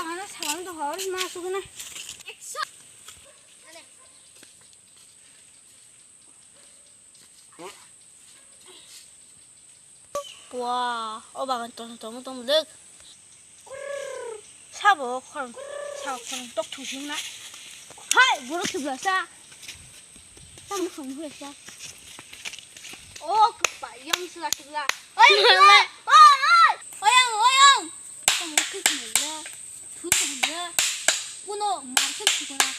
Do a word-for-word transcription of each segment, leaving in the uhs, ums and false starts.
Ano salam to hor ma suguna. Wah, o bagan tong tong tong dek. Sabo khorang, sabo khorang tok thung thung na. Hai, buru khibla sa. Tamo khong hue sa. O kpa yong sila sila. Oi, oi, oi, oi. Oyang, oyang. Tamo khibla. Thwi tongya. Kuno market sikora.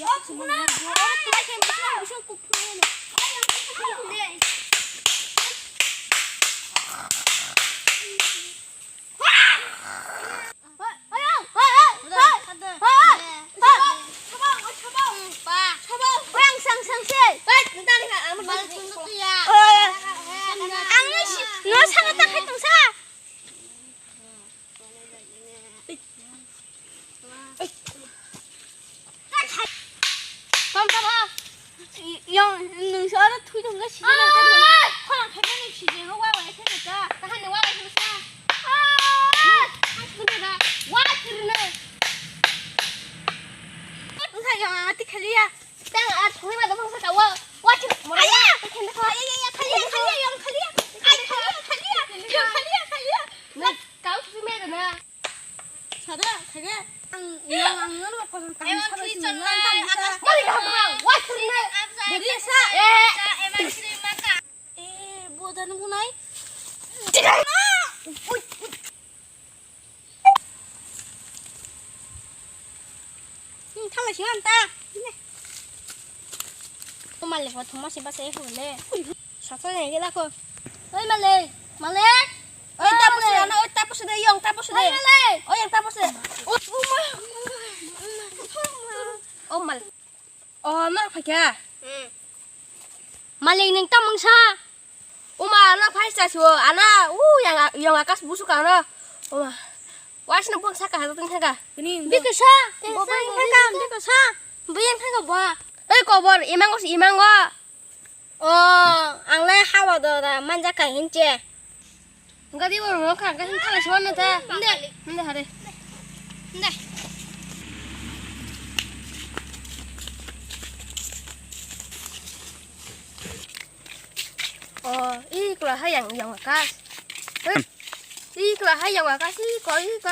Ya, kuno. Oro tuma ke bising, bising kuk thwi ne. Ang no sana ta khai tong sa. Tong tong ha. Yang nung sa aro thui tong ga si. Kholang khai ni si je ro wa wa khai ta. Ta han wa wa khai ta. Ah! Wa thirna. Nung sa yang ati khali ya. Tang a thoi ma da bang sa ka wa. Wa chi. Aya! Khende ko. Aya, ya, ya, khali ya, khali ya, yang khali ya. Ai, khali ya, khali ya. Yang khali ya, khali ya. Na, kau su me da na. Sada, khage. Ang, yang ang ngan wa ko kan sa ba si ngan ta sa. Mari ka ba. Wa chi na. Dari sa. Eh. Eh, bo dan bunai. Tiga. Ui, ui. Hmm, thang sing anta. O malik, o thuma si basa e hule. Saksa ne gela ko. Oi malik, malik. Oi tapo se na, oi tapo se de, yong tapo se de. Oi malik. Oi yang tapo se. O ma. O malik. O, ma phaikha? Hmm. Malik, nwng tamo wngsa? Oma, ano phai sa siwo, ana, u, yang, yang akas busuk ano. Oma. Waisno buang saka hajak tong thangka. Bini wngbo. Bikisa. Bo bai thangka, bikisa. Bo yang thangka bo. Ei, kobor, imango si imango. O, ang le hawa do da, manja kai hinche. Gadi bo mo kha, gadi kha, suan na ta. Inde, inde hare. Inde. O, i kula ha yang, yang akas. Eh, i kula ha yang akas, i ko, i ko.